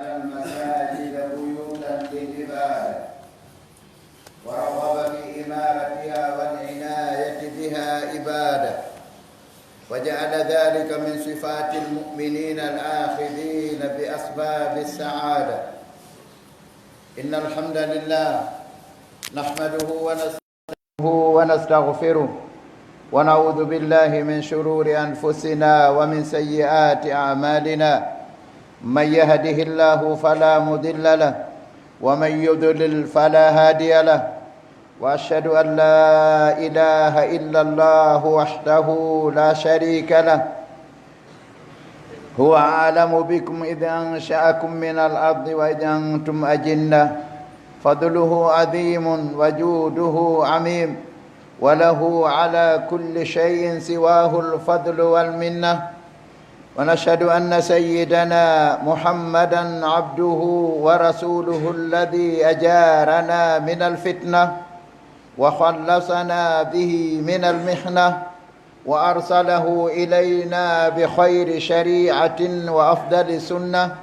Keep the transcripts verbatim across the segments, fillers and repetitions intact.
المساجد بيوتا للعبادة، ورغب في عمارتها والعناية بها عبادة، وجعل ذلك من صفات المؤمنين الآخذين بأسباب السعادة. إن الحمد لله نحمده ونستعينه ونستغفره، ونعوذ بالله من شرور أنفسنا ومن سيئات أعمالنا. من يهده الله فلا مضل له، ومن يضلل فلا هادي له. وأشهد أن لا إله إلا الله وحده لا شريك له، هو أعلم بكم إذ أنشأكم من الأرض وإذ أنتم أجنة، فضله عظيم وجوده عميم، وله على كل شيء سواه الفضل والمنة. ونشهد أن سيدنا محمدا عبده ورسوله الذي أجارنا من الفتنة وخلصنا به من المحنة وأرسله إلينا بخير شريعة وأفضل سنة.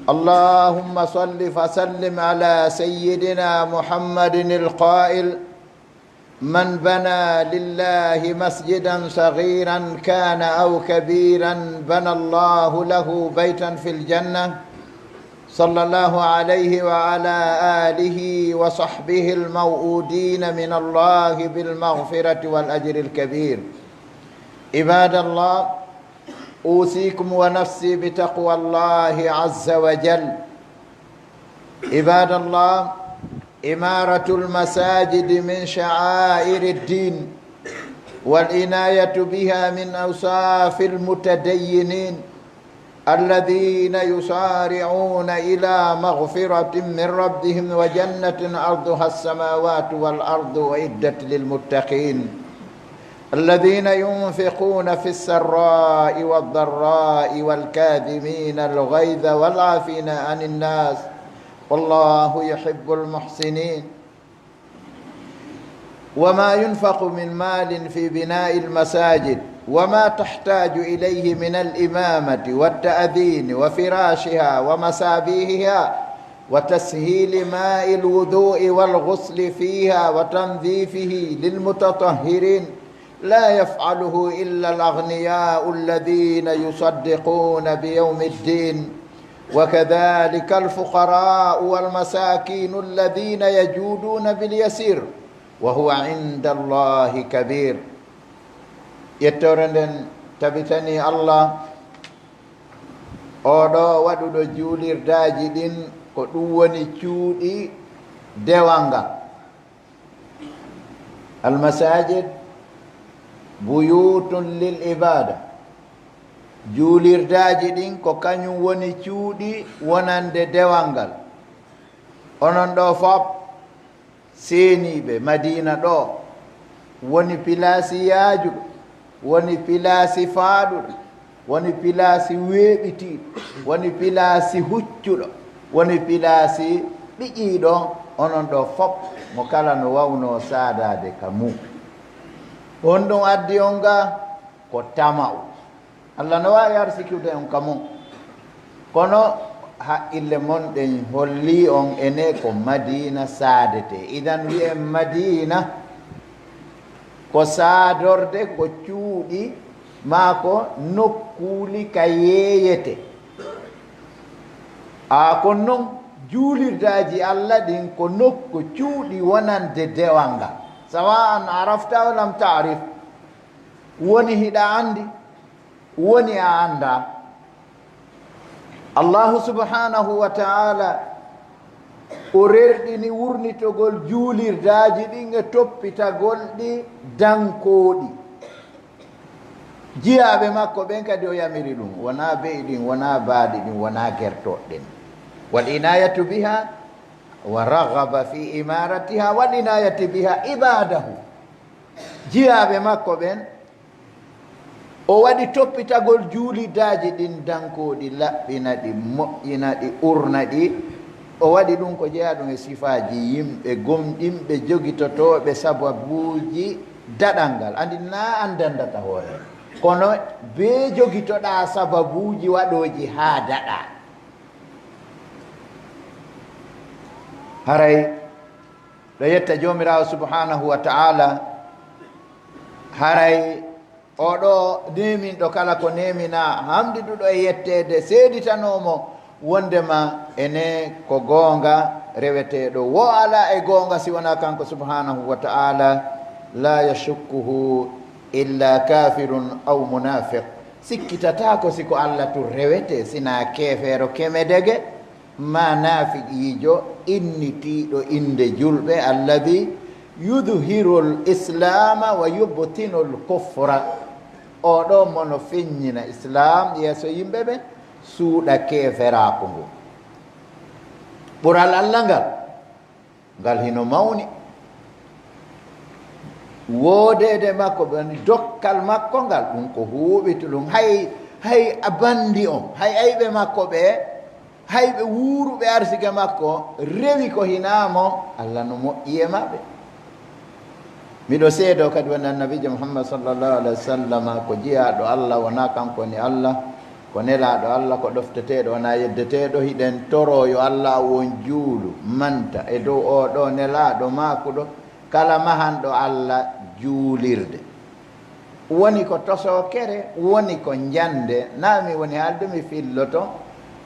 اللهم صل فسلم على سيدنا محمد القائل: من بنى لله مسجدا صغيرا كان أو كبيرا بنى الله له بيتا في الجنة، صلى الله عليه وعلى آله وصحبه الموعودين من الله بالمغفرة والأجر الكبير. عباد الله، أوصيكم ونفسي بتقوى الله عز وجل. عباد الله، عمارة المساجد من شعائر الدين، والعناية بها من أوصاف المتدينين الذين يسارعون إلى مغفرة من ربهم وجنة عرضها السماوات والأرض أعدت للمتقين، الذين ينفقون في السراء والضراء والكاظمين الغيظ والعافين عن الناس، والله يحب المحسنين. وما ينفق من مال في بناء المساجد وما تحتاج إليه من الإمامة والتأذين وفراشها ومصابيحها وتسهيل ماء الوضوء والغسل فيها وتنظيفه للمتطهرين لا يفعله إلا الأغنياء الذين يصدقون بيوم الدين، وكذلك الفقراء والمساكين الذين يجودون باليسير وهو عند الله كبير. Yettoore nden tabitani Allah, oɗo waɗuɗo juulirdaaji ɗin, ko ɗum woni cuuɗi dewal ngal. Almasajid buyutun lil ibada. Juulirdaaji ɗin ko kañum woni cuuɗi wonande dewal ngal. Onon ɗo fop seeniiɓe Madiina ɗo, woni pilaasi yaajuɗo, woni pilaasi faaɗuɗo, woni pilaasi weeɓitiiɗo, woni pilaasi huccuɗo, woni pilaasi ɓiƴiiɗo, onon ɗo fop mo kala no wawnoo saadaade ka mum. Honɗum addi on ga? Ko tama'u. Allah no waawi arsikiwde on ka mum. Kono haqqille mon ɗen hollii on ene ko Madiina saadetee. Idan wi'en Madiina ko saadorde, ko cuuɗi maa ko nokkuuli ka yeeyete. A kon non juulirdaaji Allah ɗin ko nokku cuuɗi wonande dewal ngal. Sawa'an arafta aw lam ta'rif. Woni hiɗa anndi, woni a anndaa. Allahu subhanahu wa ta'ala o rerɗini wurnitogol juulirdaaji ɗin e toppitagol ɗi dankooɗi. Jiyaaɓe makko ɓen kadi o yamiri ɗum, wonaa be'i ɗin, wonaa baaɗi ɗin, wonaa gertooɗe ɗen. Wal inayatu biha wa raghaba fi imaratiha wal inayati biha ibadahu. Jiyaaɓe makko ɓen, o waɗi toppitagol juulirdaaji ɗin dankooɗi, laɓɓina ɗi, moƴƴina ɗi, urna ɗi. O waɗi ɗum ko jeyaa ɗum e sifaaji yimɓe gomɗinɓe jogitotooɓe sababuuji daɗal ngal. Anndi na an danndata hoore, kono bee jogitoɗaa sababuuji waɗooji haa daɗaa. Haray ɗo yetta Joomiraawo subhaanahu wa ta'ala, haray oɗo neeminɗo kala ko neeminaa, hamdiduɗo e yetteede, seeditanoo mo wondema ene ko goonga reweteeɗo. Wo alaa e goonga si wonaa kanko subhaanahu wa ta'ala, laa yashukkuhu illa kaafirun aw munaafiq. Sikkitataako si ko Alla tun rewetee, sinaa keefeero kemedege, maa naafiqiijo innitiiɗo innde julɓe, alladhi yudhhirul islaama wa yubtinul kufra. Oɗo mo no feññina Islaam yeeso yimɓe ɓen, suuɗa keeferaaku ngun. Ɓural Alla ngal, ngal hino mawni. Woodeede makko, ɓen dokkal makko ngal, ɗum ko huuɓituɗum. Hay, hay a banndi on, hay ayɓe makko ɓe, hay ɓe wuuruɓe arsike makko, rewi ko hinaa mo, Alla no moƴƴi e maɓɓe. Miɗo seedoo kadi wonde Annabiijo Muhammad sallallahu alaihi wa sallam ko jiyaaɗo Alla, wonaa kanko woni Alla, ko nelaaɗo Alla, ko ɗofteteeɗo, wonaa yeddeteeɗo. Hiɗen toroo yo Alla won juulu, manta, e dow oo ɗoo nelaaɗo maakuɗo, kala mahanɗo Alla juulirde. Woni ko tosookere, woni ko njannde, naa mi woni haalde mi filloto,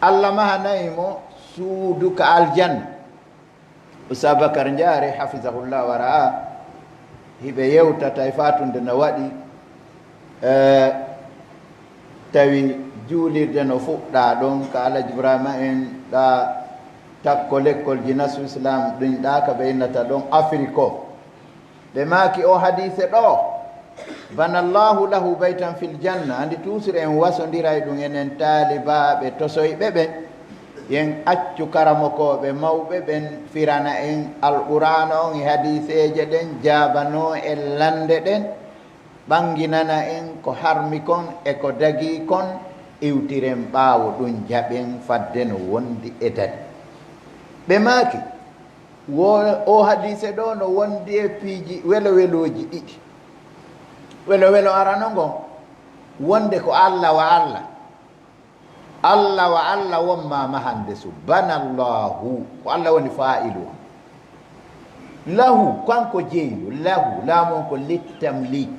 Alla mahanay mo suudu ka aljanna. Ustaz Bakar Njaare, hafizahullah wa ra'a, hiɓe yewta tawi faatunde no waɗi, eh, tawi juulirde no fuɗɗaa ɗon ka Alhaji Ibrahima en ɗaa takko lekkolji Nasru Islam ɗin ɗaa ka ɓe innata ɗon Afrik o. Ɓe maaki o hadiise ɗoo, "Banallahu lahu baytan fil janna." Anndi tuusir en wasondiray ɗum enen taalibaaɓe tosoyɓe ɓen. Yen accu karamokooɓe mawɓe ɓen firana en Alqur'aana on e hadiiseeje ɗen, jaabanoo en lannde ɗen, ɓannginana en ko harmi kon e ko dagii kon, iwtiren ɓaawo ɗum jaɓen fadde no wondi e dadi. Ɓe maaki, Wo, o hadiise ɗoo no wondi e piiji welo-welooji ɗiɗi. Welo-welo arano ngon, wonde ko Alla wa Alla. Alla wa Alla won ma mahande su. Banallahu, ko Alla woni faa'ilu on. Lahu, kanko jeeyɗo, lahu, laamu on ko littamlik.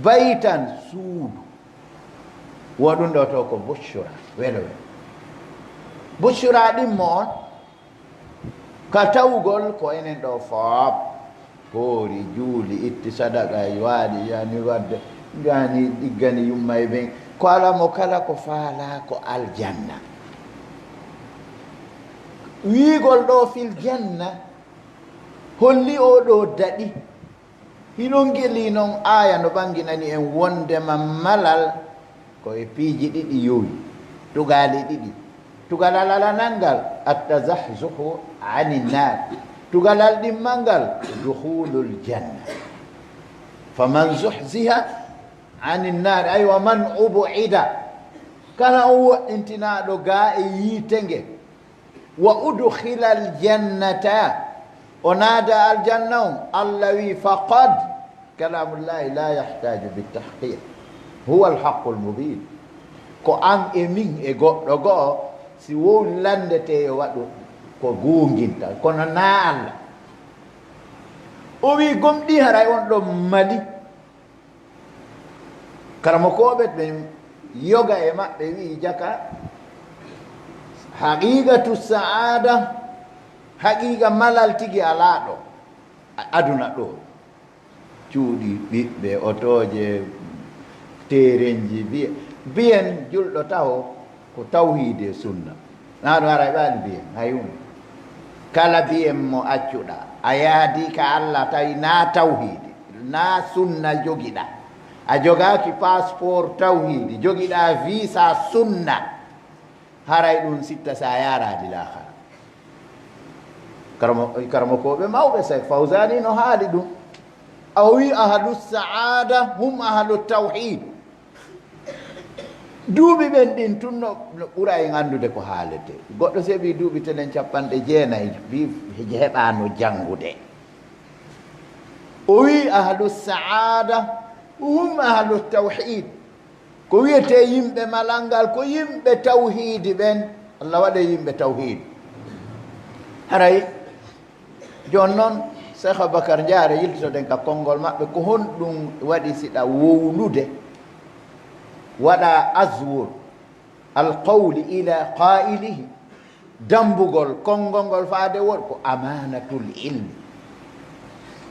Baytan, suudu. Wo ɗum ɗoo to ko bushura, welo-welo. Bushura ɗimmo on, ka tawgol ko enen ɗoo fof, hoori, juuli, itti sadaka, waali, yani wadde, yani ɗiggani yumma e ɓen. Ko alaa mo kala ko faalaa ko aljanna. Wiigol ɗoo fil janna, holli oo ɗoo daɗi. Hiɗon gelii non aaya no ɓannginani en wondema malal ko e piiji ɗiɗi yowi, tugaali ɗiɗi. Tugalal alanal ngal, attazahzuhu anin naar. Tugalal ɗimmal ngal, dukhulul janna. Faman zuhziha anin naar, ay wa man ub'ida. Kala on woɗɗintinaaɗo gaa e yiite nge, wa udkhilal jannata, o naada aljanna on, Alla wi faqad, kalamullahi la yahtaju bi tahqir, huwa alhaqqul mubin. Ko an e min e goɗɗo go'o, si wowli lanndete yo waɗu ko guunginta, kono naa Alla. O wi gomɗii haray on ɗon mali. Karamokooɓe ɓen yoga e maɓɓe wi'i jaka, haqiqatu sa'ada, haqiqa malal tigi alaa ɗoo, a-, aduna ɗoo. Cuuɗi, ɓiɓɓe, otooje, teerenji, biye-, biyen julɗo taho ko tawhiidi e sunna. Naa ɗum ara e ɓaali biyen, hay huunde. Kala biyen mo accuɗaa, a yaadi ka Alla tawi naa tawhiidi, naa sunna jogiɗaa. A jogaaki passeport tawhiidi, jogiɗaa visa sunna. Haray ɗum sitta sa yaaraali laakara. Karamo-, karamokooɓe mawɓe, Seek Fawzani no haali ɗum. A o wi ahlu saada hum ahlu tawhid. Duuɓi ɓen ɗin tun no, no ɓura en anndude ko haalete. Goɗɗo seɓi duuɓi telen capanɗe jeenayi, wi heɓaano janngude. O wi ahlu saada hum ahlu tawhid. Ko wiyetee yimɓe malal ngal, ko yimɓe tawhiidi ɓen. Alla waɗe yimɓe tawhiidi. Haray jooni noon, Cheikh Aboubacar Ndiare, yiltitoɗen ka konngol maɓɓe, ko honɗum waɗi siɗa wowlude, waɗa azwur alqawli ila qailihi, dambugol konngol ngol faade won ko amanatul ilmi.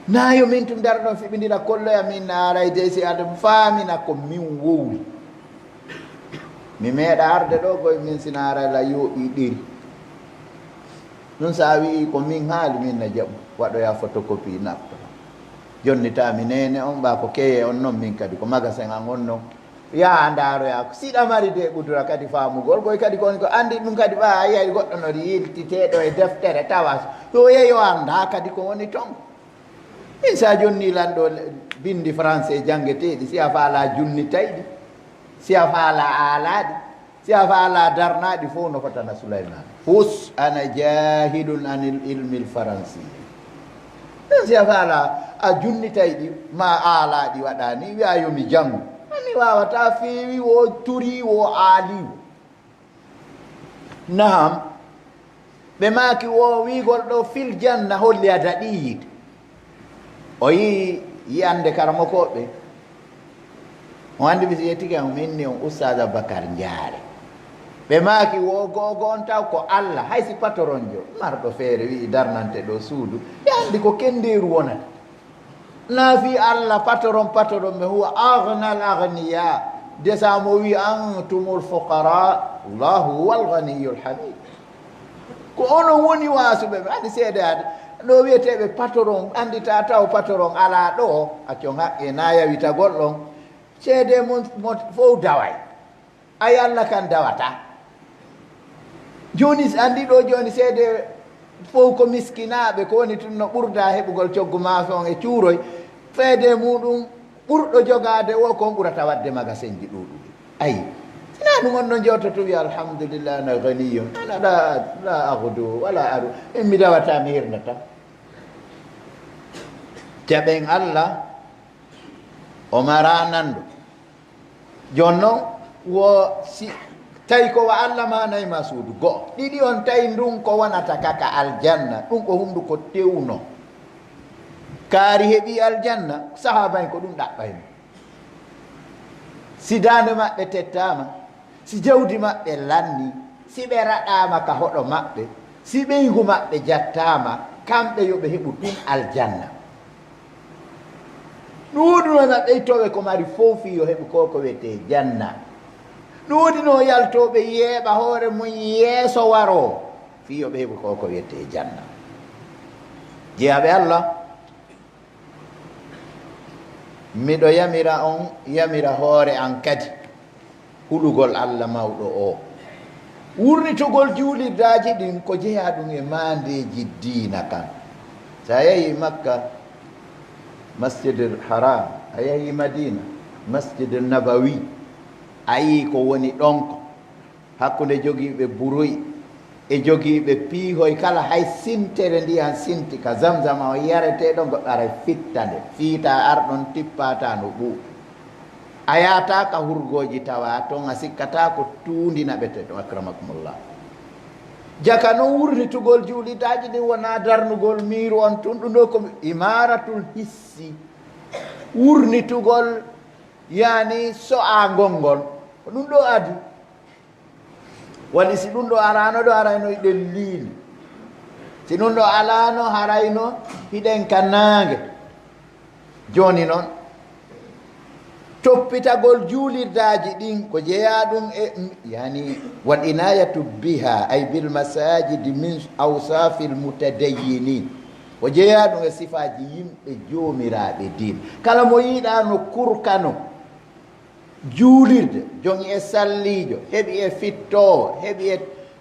Na yo min tun dara ɗon fiɓindira kolloya min na aray dey si adama faamina ko min wowli. Mi meeɗa arde ɗo koye min sina aray la yooɓi ɗeri. Ɗum so a wi'i ko min haali, min na jaɓu waɗoya photocopie nafta. Jonni ta mi neene on ɓa ko keye on noon, min kadi ko magasin an on noon. Yaa ndaaroya ko siɗa mari de qudura kadi faamugol koye kadi ko woni ko anndi ɗum kadi ɓa a yiyay goɗɗo no yiltite ɗo e deftere tawa so yehi o annda kadi ko woni ton. Min sa jonni lan ɗo bindi français janngeteeɗi, si a faala junnitayɗi, si a faala aalaɗi, si a faala darnaɗi fof no fotana Souleymane. Fus ana jahilun anil ilmil faransi. Ɗum si a faala a junnitayɗi ma aalaɗi waɗani wiya yo mi janngu. Mi wawata feewi wo turi wo aali wo. Naham. Ɓe maaki wo wiigol ɗo fil janna holli a daɗi yiide. O yii yiyande karamokooɓe. On anndi mi si yettike on, mi inni on Ustaaz Abubakar Njaare. Ɓe maaki wo go'o go'o on taw ko Alla, hay si patoronjo marɗo feere wi'i darnante ɗo suudu, ɓe anndi ko kenndeeru wonata. Na fii Alla patoron patoron ɓe huwa agnal agniya. Desa mo wi'i antumul fuqara, Allahu huwal ganiyul hamid. Ko onon woni waasuɓe ɓe. Anndi seedeyaade ɗo wiyeteeɓe patoron, anndita taw patoron alaa ɗo, accon haqqe na yawitagol ɗon. Ceede mum mo fow daway. Ay Alla kan dawata. Jooni si anndi ɗo jooni seede fow ko miskinaaɓe, ko woni tun no ɓurda heɓugol coggu maafe on e cuuroy. Feede muɗum ɓurɗo jogaade wo ko on ɓurata waɗde magasinji ɗuuɗuɗi. Ayi, sinaa ɗum on no joototo wiya alhamdulillah ana ganiyun, ana la, la aghdu wala aru, min mi dawata mi hirnata. Jaɓen Alla, o mara nanndo. Jooni noon wo si tawi ko wa Alla manay ma suudu go'o, ɗiɗi on tawi ndun ko wonata ka ka aljanna, ɗum ko hunnduko tewno. Kaari heɓi aljanna, sahaaba en ko ɗum ɗaɓɓayno. Si daande maɓɓe tettaama, si jawdi maɓɓe lanni, si ɓe raɗaama ka hoɗo maɓɓe, si ɓeygu maɓɓe jattaama, kamɓe yo ɓe heɓu tun aljanna. Ɗuuɗuno na ɓeytooɓe ko mari fow fii yo heɓu ko ko wiyetee janna. Ɗuuɗino yaltooɓe yeeɓa hoore mum yeeso waroo fii yo ɓe heɓu ko ko wiyetee janna. Jeyaaɓe Alla, miɗo yamira on, yamira hoore an kadi. Hulugol Alla mawɗo o. Wurnitugol juulirdaaji ɗin ko jeyaa ɗum e maandeeji diina kan. So a yahii Makka, Masjidul Haram, a yahii Madina, Masjidul Nabawi, a yii ko woni ɗon ko. Hakkunde jogiiɓe buroy e jogiiɓe piihoy kala hay sintere ndiyan sinti ka Zamzama on yaretee ɗon, goɗɗo aray fitta nde, fiita arɗon tippata no ɓuuɓi. A yaata ka hurgooji tawa ton, a sikkata ko tuundi naɓete ɗum, akramakumullah. Jaka noon wurnitugol juulidaaji ɗin wonaa darnugol miiru on tun, ɗum ɗo ko imaratul hissi. Wurnitugol, yani, so'angol ngol. Ko ɗum ɗo adi. Wali si ɗum ɗo alaano ɗo, arayno hiɗen liili. Si ɗum ɗo alaano, harayno hiɗen ka naange. Jooni noon, toppitagol juulirdaaji ɗin ko jeyaa ɗum e, yani, wal inayatu biha, ay bil masajidi min awsafil mutadayyinin. Ko jeyaa ɗum e sifaaji yimɓe joomiraaɓe diina. Kala mo yiɗaa no kurkano, juulirde, jogi e salliijo, heɓi e fittoowo, heɓi e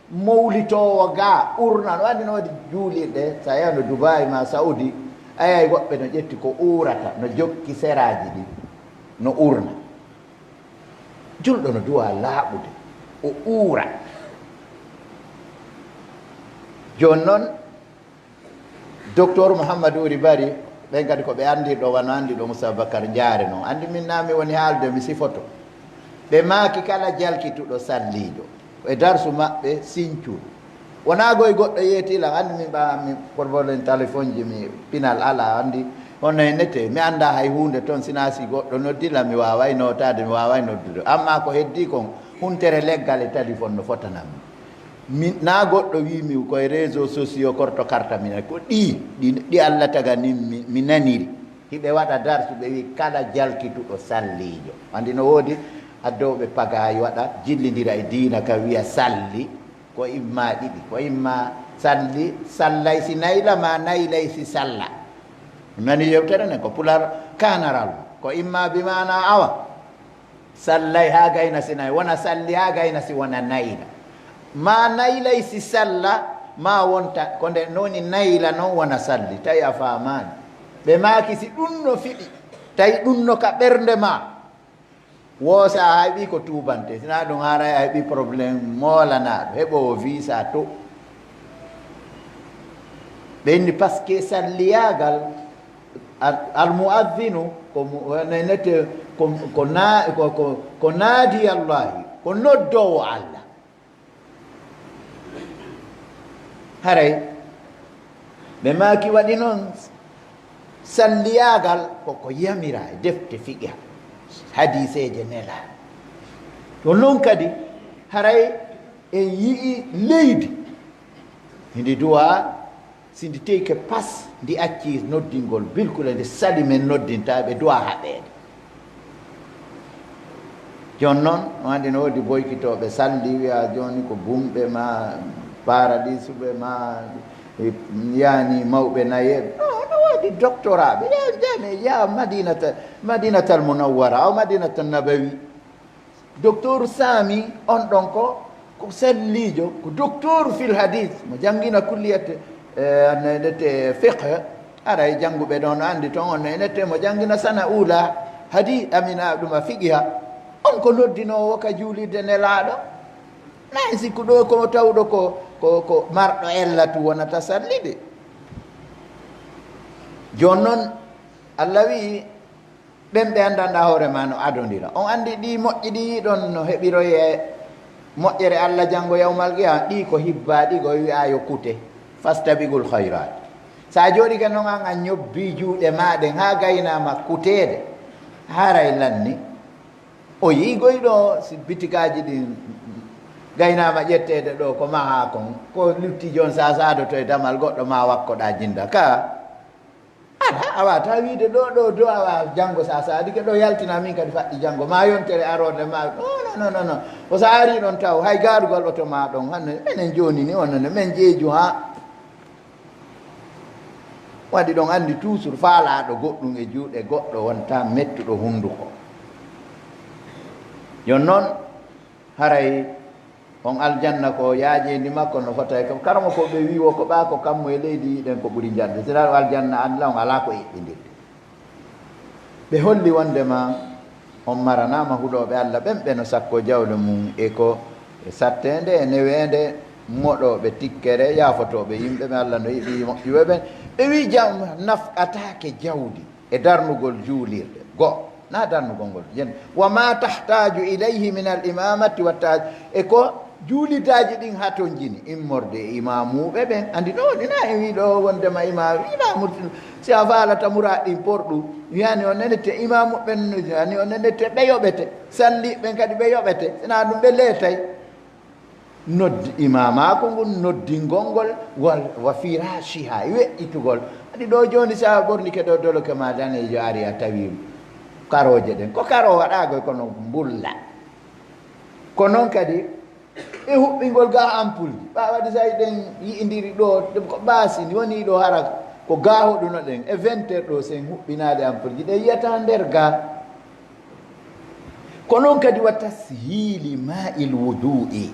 mowlitoowo ga, urna. No anndi no waɗi juulirɗe, so a yahno Dubaay ma Saudi, a yiyay woɓɓe no ƴetti ko uurata, no jokki seraaji ɗin, no urna. Julɗo no duwa laaɓude, o uura. Jooni noon, Docteur Mouhamadou Uri Bari, ɓen kadi ko ɓe anndirɗo, wano anndirɗo Moussa Bakar Njaare noon. Anndi min naa mi woni haalde, mi sifoto. Ɓe maaki kala jalkituɗo salliijo, e darsu maɓɓe, Sincun. Wonaa goy goɗɗo yeeti lan, anndi min ɓa, min porbolen telefonji, mi pinal alaa, anndi hono e nete, mi anndaa hay huunde toon, sinaa si goɗɗo noddi lan, mi waaway nootaade, mi waaway noddude. Ammaa ko heddii kon, huntere leggal e telefon no fotanam mi. Mi, naa goɗɗo wii mi ko e réseaux sociaux korto karta mi, ko ɗi, ɗi, ɗi Alla taganin mi, mi naniri. Hiɓe waɗa darsu, ɓe wii kala jalkituɗo salliijo. Anndi no woodi addowɓe pagaayi waɗa, jillindira e diina ka wiya salli, ko imma ɗiɗi, ko imma salli, sallay si nayla ma naylay si salla. Nani yewtere nden ko pular kanaral, ko imma bi maana awa. Sallay haa gayna si nay, wona salli haa gayna si wona nayla. Ma naylay si salla, ma wonta, ko nde noni nayla non wona salli, tawi a faamaani. Ɓe maaki si ɗum no fiɗi, tawi ɗum no ka ɓernde ma, woo si a hayɓi ko tuubante, sinaa ɗum haray a heɓi problème moolanaaɗo, heɓoowo visa to. Ɓe inni parce que salliyaagal, al-, almuazzinu, ko mu-, nenete, ko, ko na-, ko, ko, ko naadi Allahi, ko noddoowo Allah. Haray, ɓe maaki waɗi noon salliyaagal ko, ko yamira e defte fiqha, hadiiseeje Nelaaɗo. To noon kadi, haray en yi'i leydi, ndi duwa, si ndi teyke pas, ndi acci noddingol bilkule, nde sali men noddinta, ɓe duwa haɓeede. Jooni noon, no anndi no woodi boykitooɓe salli, wiya jooni ko bumɓe ma, paradisuɓe ma, e, yaani mawɓe nayeeɓe. No, no woodi doctoraɓe, ya, jaami, ya Madinata, Madinatal Munawwara, aw Madinatal Nabawi. Docteur Sami, on ɗon ko, ko salliijo, ko docteur fil hadith, mo janngina kulliyat, eh, nete fiqh, aray jannguɓe ɗon anndi toon, on nete mo janngina sana ula, hadi-, amina ɗuma fiqiha. On ko noddinoowo ka juulirde Nelaaɗo. Nayi sikku ɗo ko tawɗo ko, ko, ko marɗo ellatu wonata salliɓe. Jooni noon, Allah wi'i, ɓen ɓe anndanɗaa hoore ma no adondira. On anndi ɗi moƴƴi ɗi yiɗon no heɓiroye moƴƴere Allah janngo yawmal qiyama, ɗi ko hibbaaɗi, ko wi'a yo kute. Fastabiqul khayrat. Sa jooɗike noon an a ñobbi juuɗe ma ɗen haa gaynama kuteede, haray lanni. O yi'i goy ɗo, si bitikaaji ɗin gaynama ƴetteede ɗo ko maha kon, ko lutti joon sa saadoto e damal goɗɗo ma wakkoɗa jinda ka. Ala, a wata wiide ɗo, ɗo, do, awa janngo sa saadike ɗo yaltina min kadi faɗɗi janngo. Ma yontere aroode ma, non, non, non, non. O sa ari ɗon taw, hay gaarugal oto ma ɗon, hanne, menen jooni ni, on nene, men jeeju ha. Waɗi ɗon anndi toujours faalaaɗo goɗɗum e juuɗe goɗɗo wonta mettuɗo hunnduko. Yon non, haray on aljanna ko yaajeendi makko no fota e kam. Karamo ko ɓe wiwo ko ɓaa ko kammu e leydi yiɗen ko ɓuri njanɗe. Sira aljanna an la on alaa ko eɓɓindirde. Ɓe holli wondema on maranaama huɗooɓe Alla ɓen ɓe no sakko jawle mum e ko e satteende e neweende moɗooɓe tikkere yaafotooɓe yimɓe ɓe Alla no yiɗi moƴƴuɓe ɓen. Ɓe wi jam nafqataake jawdi e darnugol juulirde. Go. Na darnugol ngol. Yen. Wa ma tahtaju ilayhi min al imamati wa taj-, e ko juulidaaji ɗin hatonjini immorde e imaamuuɓe ɓen. Anndi ɗo woni na en wii ɗo wondema imaam, imaamu, si a faalata muraad ɗin porɗu, yani o nenete imaamu ɓen, yani o nenete ɓe yoɓete. Salli ɓen kadi ɓe yoɓete. Sina ɗum ɓe leetay. Noddi imaamaaku ngun, noddingol ngol, wal, wa firashiha, e weƴƴitugol. Anndi ɗo jooni si a ɓornike ɗo doloke ma daneejo ari a tawi karooje ɗen. Ko karoo waɗaago kono mbulla. Ko non kadi e huɓɓingol ga ampulji. Ɓa waɗi sa ɗen yi'indiri ɗo, ɗum ko ɓaasi, ni woni ɗo hara ko ga hoɗuno ɗen. E vingt heures ɗo sen huɓɓinaade ampulji, ɗe yiyata nder ga. Ko non kadi wa tashiili ma'il wudu'i.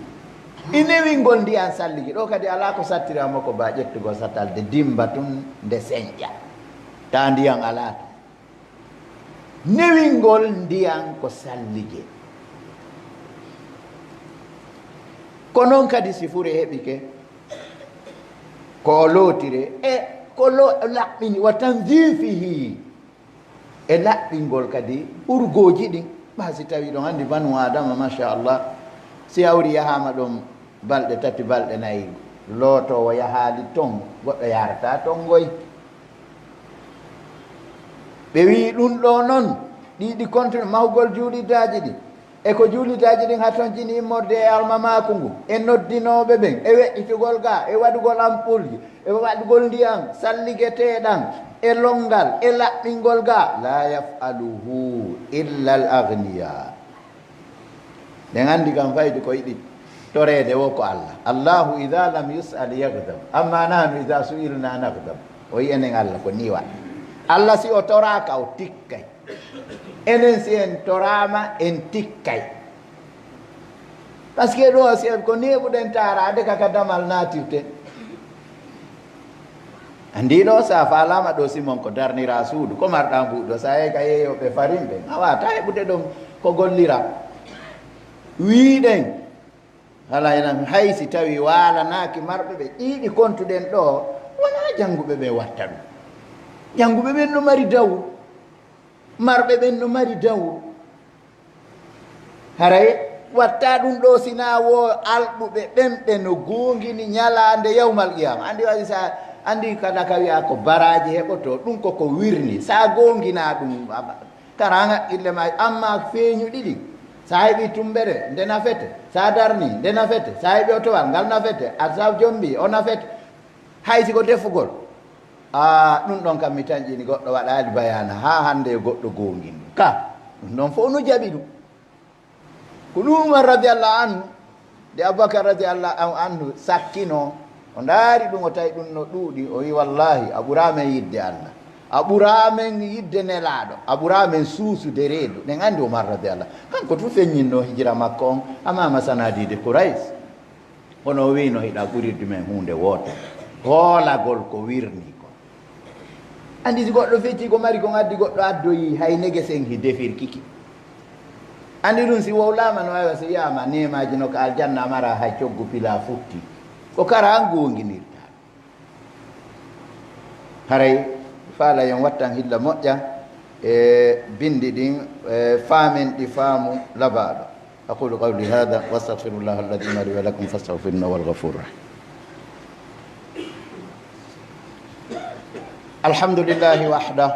E newingol ndiyan salligi. Ɗo kadi alaa ko sattira mo ko ba ƴettugol satalde dimba tun nde senƴa. Ta ndiyan alaa tun. Newingol ndiyan ko sallige. Ko non kadi si fure heɓike, ko o lootire, e ko lo-, laɓɓini, wa tanzifihi. E laɓɓingol kadi urgooji ɗin. Ɓa si tawi ɗon anndi banu Adama, machallah, si hawri yahaama ɗon balɗe tati, balɗe nayi, Lootoowo yahaali ton, goɗɗo yaarataa ton ngoy. Ɓe wi'i ɗum ɗo noon, ɗiɗi kontu mahugol juulidaaji ɗi, e ko juulidaaji ɗin hatonjini immorde e almamaaku ngu, e noddinooɓe ɓen, e weƴƴitugol ga, e waɗugol ampulji, e waɗugol ndiyam salligeteeɗam, e lonngal, e laɓɓingol ga, la yaf'aluhu illa al aghniya. Ɗen anndi kam fayde ko yiɗi toreede wo ko Allah. Allahu ida lam yus'al yaghdab, amma nahnu ida su'ilna naghdab. O yi enen Allah ko ni waɗa. Allah si o toraaka o tikkay. Enen si en toraama en tikkay. Parce que ɗo si en ko neeɓuɗen taaraade ka ka damal naatirten. Anndi ɗo, so a faalaama ɗo, Simon ko darnira suudu, ko marɗa mbuuɗo, so a yehi ka yeeyooɓe farin ɓen, a waata heɓude ɗon ko gollira. Wiiɗen, hala enen hay si tawi waalanaaki marɓe ɓe, ɗiɗi kontuɗen ɗo, wonaa jannguɓe ɓe watta ɗum. Jannguɓe ɓen no mari dawru. Marɓe ɓen no mari dawru. Haray watta ɗum ɗo, sina wo alɗuɓe ɓen ɓe no goongini ñalaande yawmal qiyama. Anndi waɗi sa anndi kada ka wi'a ko baraaji heɓoto, ɗum ko ko wirni. Sa goongina ɗum, aba-, kara an haqqille ma, amma feeñu ɗiɗi. Sa heɓi tumbere, nde nafete. Sa darni, nde nafete. Sa heɓi otowal, ngal nafete. A sa jombi, o nafete. Hay si ko defugol. A, ɗum ɗon kam mi tanƴini goɗɗo waɗaali bayaana. Haa hannde e goɗɗo goongin ɗum. Ka, ɗum ɗon fof no jaɓi ɗum. Ko ɗum Umar radiyallahu anhu, nde Abubakar radiyallahu anhu sakkino, o ndaari ɗum, o tawi ɗum no ɗuuɗi, o wi, "Wallahi, a ɓuraa men yidde Allah. A ɓuraa men yidde Nelaaɗo. A ɓuraa men suusude reedu." Ɗen anndi Umar radiyallahu. Kanko tun feññinno hijira makko on, amaama sanadiide Quraysh. Kono o wiino, "Hiɗa ɓurirdu men huunde wootere." Hoolagol ko wirni kon. Anndi si goɗɗo fecci ko mari kon addi goɗɗo addoyi, hay negesen hi defirkiki. Anndi ɗum si wowlaama no aywa, si wi'aama neemaaji no ka aljanna mara hay coggu pila futti. Ko kara an goonginirta. Haray faala yon wattan hilla moƴƴa e binndi ɗin, e faamen ɗi faamu labaaɗo. أقول قولي هذا وأستغفر الله العظيم لي ولكم فاستغفروه إنه هو الغفور الرحيم. الحمد لله وحده،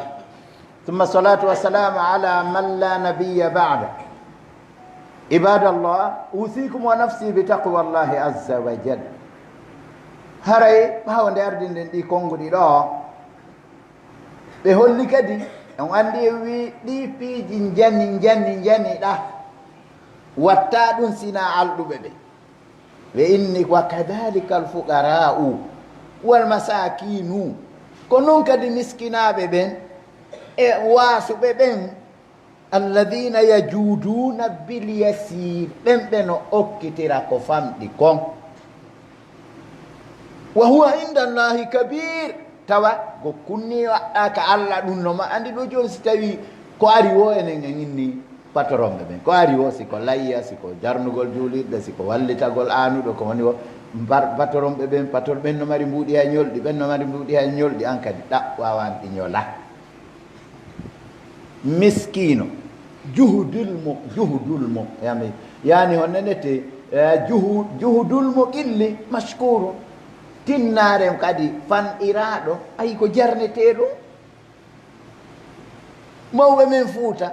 ثم الصلاة والسلام على من لا نبي بعده. عباد الله، أوصيكم ونفسي بتقوى الله عز وجل. Haray ɓaawo nde ardinɗen ɗi konnguɗi ɗo, ɓe holli kadi, on anndi en wi ɗi piiji njani, njani, njani ɗa. Watta ɗum sina alɗuɓe ɓe. Ɓe inni, "Wa kadhalika al-fuqara'u wal masakinu." Ko non kadi miskinaaɓe ɓen e waasuɓe ɓen, "alladhina yajuduuna bil yasir," ɓen ɓe no okkitira ko famɗi kon. "Wa huwa inda Allahi kabir," tawa ko kunni waɗɗa ka Allah ɗum no ma. Anndi ɗo jooni si tawi ko ari wo enen en inni, Patoronɓe ɓen, ko ari wo, si ko layya, si ko jarnugol juulirɗe, si ko wallitagol aanuɗo, ko woni wo, mbar-, patoronɓe ɓen, pator-, ɓen no mari mbuuɗi hay ñolɗi, ɓen no mari mbuuɗi hay ñolɗi, an kadi ɗaɓɓu a wan ɗi ñola. Miskiino, juhudul mo, juhudul mo, yami, yani honne nete, eh, juhu-, juhudul mo qilli mashkuru, tinnaare kadi fanɗiraaɗo, ayi ko jarnetee ɗum. Mawɓe men Fuuta,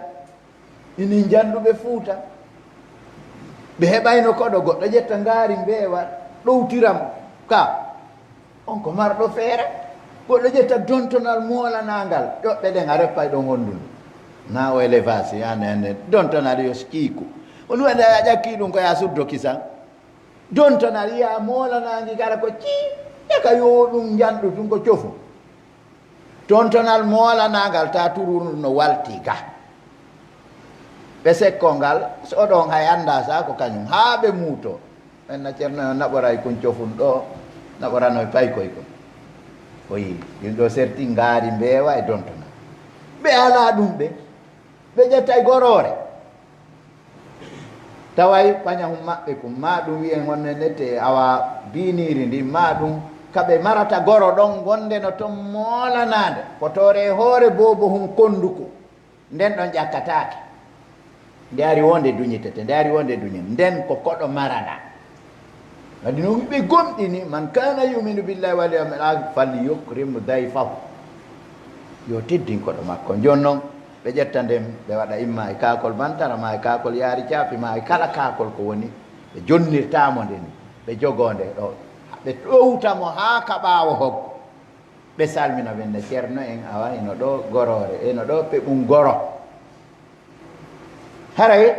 Inin jannduɓe Fuuta. Ɓe heɓayno koɗo, goɗɗo ƴetta ngaari mbeewa, ɗowtira mo ka. On ko marɗo feere. Goɗɗo ƴetta dontonal moolanaangal, ƴoɓɓe ɗen a reppay ɗon hondude. Na o élevage, yani, yani, dontonal yo kiiku. On waɗa a ƴakki ɗum ko ya suddo kisan. Dontonal yiya moolanaangi kala ko cii, ƴaka yo ɗum njanɗu tun ko cofu. Tontonal moolanaangal ta tururu no walti ga. Ɓe sekko ngal, so ɗon hay annda sa ko kañum, haa ɓe muuto. En na Ceerno on naɓoray kun cofun ɗo, naɓoranoy paykoy kon. O yi, ɗin ɗo serti ngaari mbeewa e dontonal. Ɓe alaa ɗum ɓe, ɓe ƴettay goroore. Taway pañahun maɓɓe kun, maa ɗum wi'en honno nette awa biiniiri ndin, maa ɗum ka ɓe marata goro ɗon gonde no ton moolanaande, fotoore e hoore boobo hun konduku, nden ɗon ƴakkataake. Nde ari wo nde duñitete, nde ari wo nde duñe, nden ko koɗo marana. Waɗi noon ɓe gomɗini, "Man kana yuminu billahi wal yawmil akhir fal yukrim dayfahu." Yo teddin koɗo makko. Jooni noon, ɓe ƴetta nden, ɓe waɗa imma e kaakol bantara, ma e kaakol yaari caafi, ma e kala kaakol ko woni, ɓe jonnirtaa mo nden, ɓe jogoo nde ɗo, ɓe ɗowta mo haa ka ɓaawo hoggo. Ɓe salmina ɓen ne, "Ceerno en, awa, ino ɗo goroore, ino ɗo peɓum goro." Haray,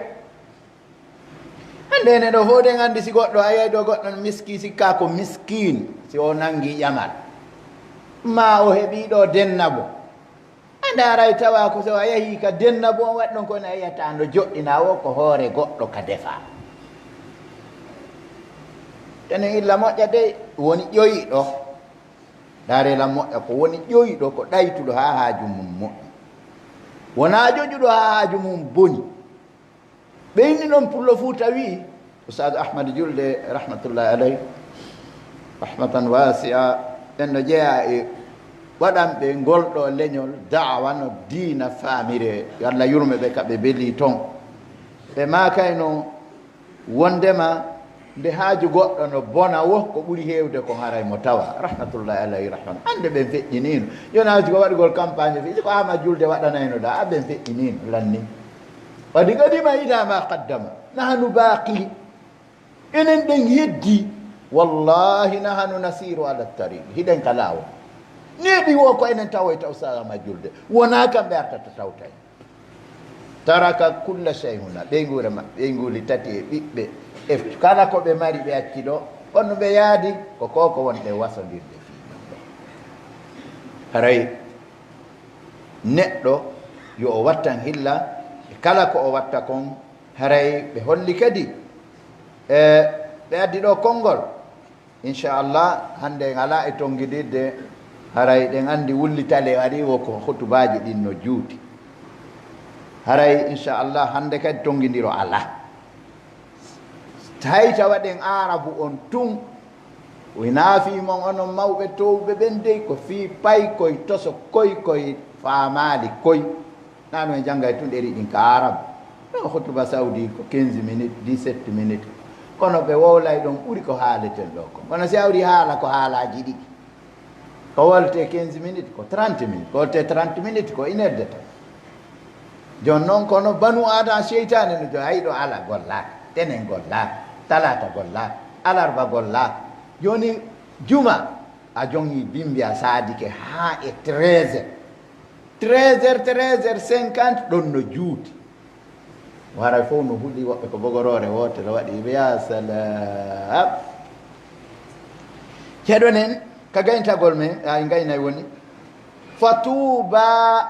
hannde ene ɗo fof, ɗen anndi si goɗɗo, a yiyay ɗo goɗɗo no miski, sikkaa ko miskiin, si o nanngi ƴamal, ma o heɓii ɗo dennabo. A ndaaray tawa ko so a yahii ka dennabo on waɗi ɗon ko ene a yiyata no joɗɗinaa o ko hoore goɗɗo ka defaa. Enen illa moƴƴa de woni ƴoyiɗo. Ndaaree lan moƴƴa, ko woni ƴoyɗo ko ɗaytuɗo haa haaju mum moƴƴi. Wonaa ƴoƴuɗo haa haaju mum boni. Ɓe inni noon Pullo Fuuta wi'i, Ustaad Ahmad Julde, rahmatullahi alayh, rahmatan waasi'a, ɓen no jeyaa e waɗanɓe ngol ɗoo leñol da'awa no diina faamiree, yo Allah yurme ɓe ka ɓe belii ton. Ɓe maakayno wonndema nde haaju goɗɗo no bona wo, ko ɓuri heewde kon haray mo tawa, rahmatullahi alayhi rahman. Hannde ɓen feƴƴiniino. Yo haaju ko waɗugol campagne fii, ko Ahmad Julde waɗanayno ɗaa, a ɓen feƴƴiniino, lanni. Wa qad qadima ila ma qaddama. Nahnu baqi. Enen ɗen heddi. Wallahi nahnu nasiru ala tariq. Hiɗen ka laawol. Neeɓi wo ko enen tawoyta Ustaad Ahmad Julde. Wonaa kamɓe artata tawta en. Taraka kulla shay huna, ɓeynguure maɓɓe, ɓeynguuli tati e ɓiɓɓe, e kala ko ɓe mari ɓe acci ɗo, kono ɓe yaadi ko ko, ko wonɓe wasondirde fii ɗum ɗo. Haray neɗɗo yo o wattan hilla e kala ko o watta kon, haray ɓe holli kadi, e ɓe addi ɗo konngol. Inchallah, hannde en alaa e tonngidirde, haray ɗen anndi wullitale ari wo ko hutubaaji ɗin no juuti. Haray, inchallah, hannde kadi tonngindiro alaa. Hay tawa ɗen Aarabu on tun, hinaa fii mon onon mawɓe toowɓe ɓen dey, ko fii paykoy, tosokoy, koy faamaali koy. Nano en janngay tun ɗeri ɗin ka Aarabu. Ɗon hutuba Saudi ko quinze minutes, dix-sept minutes. Kono ɓe wowlay ɗon ɓuri ko haaleten ɗo ko. Kono si a wawii haala ko haalaaji ɗiɗi. Ko wolte quinze minutes, ko trente minutes. Ko wolte trente minutes, ko une heure de temps. Jooni noon, kono banu aada seytaane no jooni, hay ɗo ala gollaaka, tenen gollaaka, talaata gollaaka, alarba gollaaka. Jooni juma, a jonngi bimbi a saadike haa e treize heures. Treize heures, treize heures cinquante, ɗon no juuti. Waray fof no huli, woɓɓe ko bogoroore wootere waɗi, ɓe ya salam. Ceɗonen ka gayntagol men, ay gaynay woni. Fa tuuba,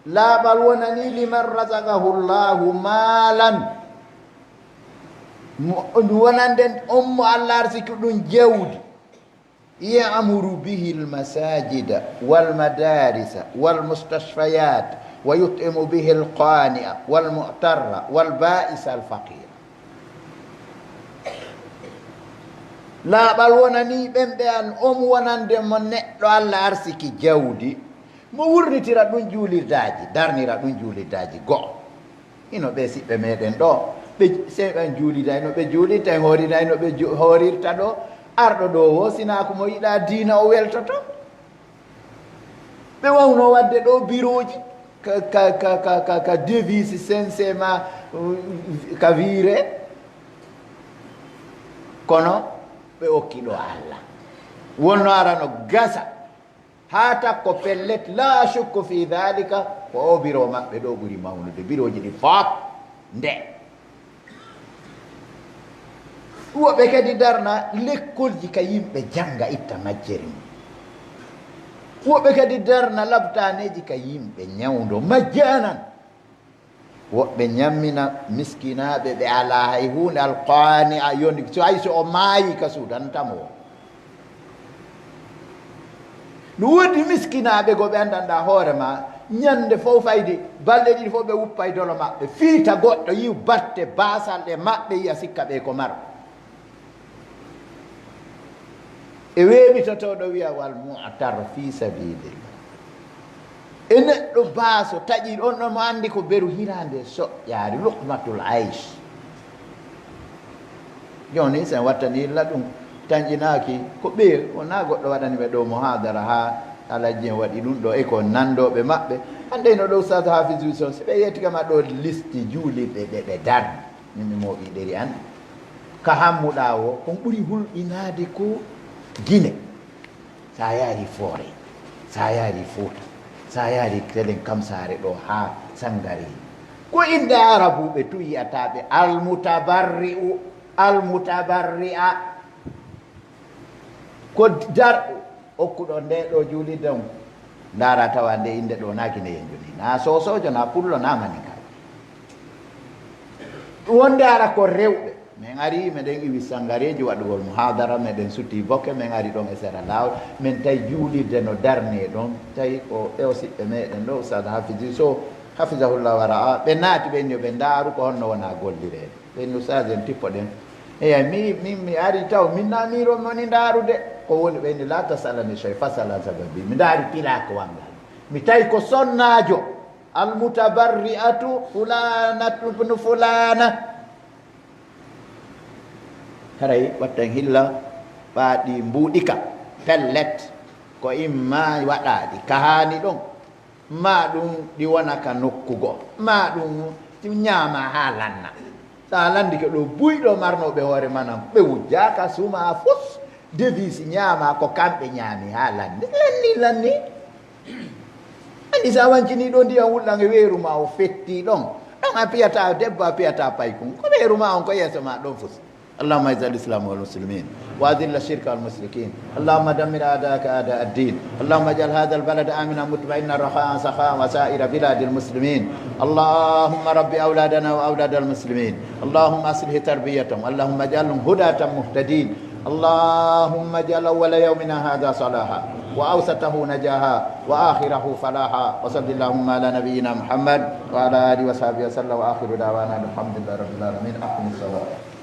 laaɓal wonani liman razaqahu Allahu maalan. Mo, wonande on mo Allah arsiki ɗum jawdi. Ya'muru bihi al-masajida wal madarisa wal mustashfayat wa yut'imu bihi al-qani'a wal mu'tarra wal ba'isa al-faqira. Laaɓal wonanii ɓen ɓe an on wonande mo neɗɗo Allah arsiki jawdi, mo wurnitira ɗum juulirdaaji, darnira ɗum juulirdaaji go'o. Hino ɓee siɓɓe meɗen ɗo, ɓe, se ɓen juulida, hino ɓe juulirta, en hoorida, hino ɓe ju-, hoorirta ɗo. Arɗo ɗo wo, sinaa ko mo yiɗaa diina o weltoto. Ɓe wawno waɗde ɗo birooji, ka, ka, ka devise, sense ma, uh, ka viire. Kono ɓe okki ɗo Allah. Wonno arano gasa. Haa takko pellet, la shukku fi dhalika, ko o biro maɓɓe ɗo ɓuri mawnude, birooji ɗi fof nde. Woɓɓe kadi darna lekkolji ka yimɓe jannga itta majjeri mum. Woɓɓe kadi darna labtaneeji ka yimɓe ñawndo majjanan. Woɓɓe ñammina miskinaaɓe ɓe alaa hay huunde, alqaani a yoni, so hay so o maayi ka suudanta mo. No woodi miskinaaɓe go ɓe anndanɗaa hoore ma, ñannde fof fayde, balɗe ɗiɗi fof ɓe wuppay dolo maɓɓe, fiita goɗɗo, yiw batte, baasal ɗe maɓɓe, yiya sikka ɓe ko maro. E weeɓitotooɗo wiya, "Wal mu'tar fi sabilillah." E neɗɗo baaso taƴi ɗon ɗon mo anndi ko beru hiraande soƴƴaari, luqmatul aysh. Jooni, so en wattanii illa ɗum, tanƴinaaki ko ɓe, wonaa goɗɗo waɗani ɓe ɗo muhaadara haa Alhaji en waɗi ɗum ɗo, e ko nanndooɓe maɓɓe. Hannde ino ɗo Ustaas Hafizu so, si ɓe yetti kama ɗo listi juulirɗe ɗe ɓe darni, min mi mooɓii ɗeri an. Ka hammuɗaa o, kon ɓuri hulɓinaade ko Gine. So a yaari Fooray, so a yaari Fuuta, so a yaari Telen Kamsaare ɗo haa Sanngareeji. Ko innde Arabuuɓe tun yi'ataa ɓe, Almutabarri'u, Almutabarri'a. Ko darɗo okkuɗo nde ɗo juulirde on. Ndaara tawa nde innde ɗo na Gineyen joni. Na Soosoojo, na Pullo, na Maninkaajo. Wonde ara ko rewɓe. Min ari, meɗen iwi Sanngareeji waɗugol muhaadara, meɗen sutti Boke, min ari ɗon e sera laawol, min tawi juulirde no darnee ɗon, tawi ko ɓe o siɓɓe meɗen ɗo, Ustaad Hafizu Soh, hafizahullah wa ra'a, ɓe naati, ɓe inni yo ɓe ndaaru ko honno wona gollireede. Ɓe inni, Ustaad, en tippoɗen. Eya, mi, mi, mi ari taw, min na miiro moni ndaarude. Ko woni? Ɓe inni, "La tasalani shay, fasal an sababi." Mi ndaari pila ko wanngal. Mi tawi ko sonnaajo, Almutabarri'atu fulanatu ibnu fulana. Haray watten hilla ɓaaɗi mbuuɗi ka, pellet, ko imma waɗaaɗi ka haani ɗon, maa ɗum ɗi wona ka nokku goo, maa ɗum ɗi ñaama haa lanna. So a lanndike ɗo buy ɗo marnooɓe hoore manan, ɓe wujjaaka, sumaa fus, devise ñaama ko kamɓe ñaami haa lanni. Lanni, lanni. Anndi so a wancini ɗo ndiyam wulɗam e weeru ma o fetti ɗon. Ɗon a piyata debbo, a piyata paykun. Ko weeru ma on ko yeeso ma ɗon fus. اللهم اعز الاسلام والمسلمين واذل الشرك والمشركين. اللهم دمر اعداءك اعداء الدين. اللهم اجعل هذا البلد امنا مطمئنا رخاء سخاء وسائر بلاد المسلمين. اللهم رب اولادنا واولاد المسلمين. اللهم اصلح تربيتهم. اللهم اجعلهم هداة مهتدين. اللهم اجعل اول يومنا هذا صلاحا واوسطه نجاحا واخره فلاحا. وصل اللهم على نبينا محمد وعلى اله وصحبه وسلم واخر دعوانا الحمد لله رب العالمين. اقم الصلاة.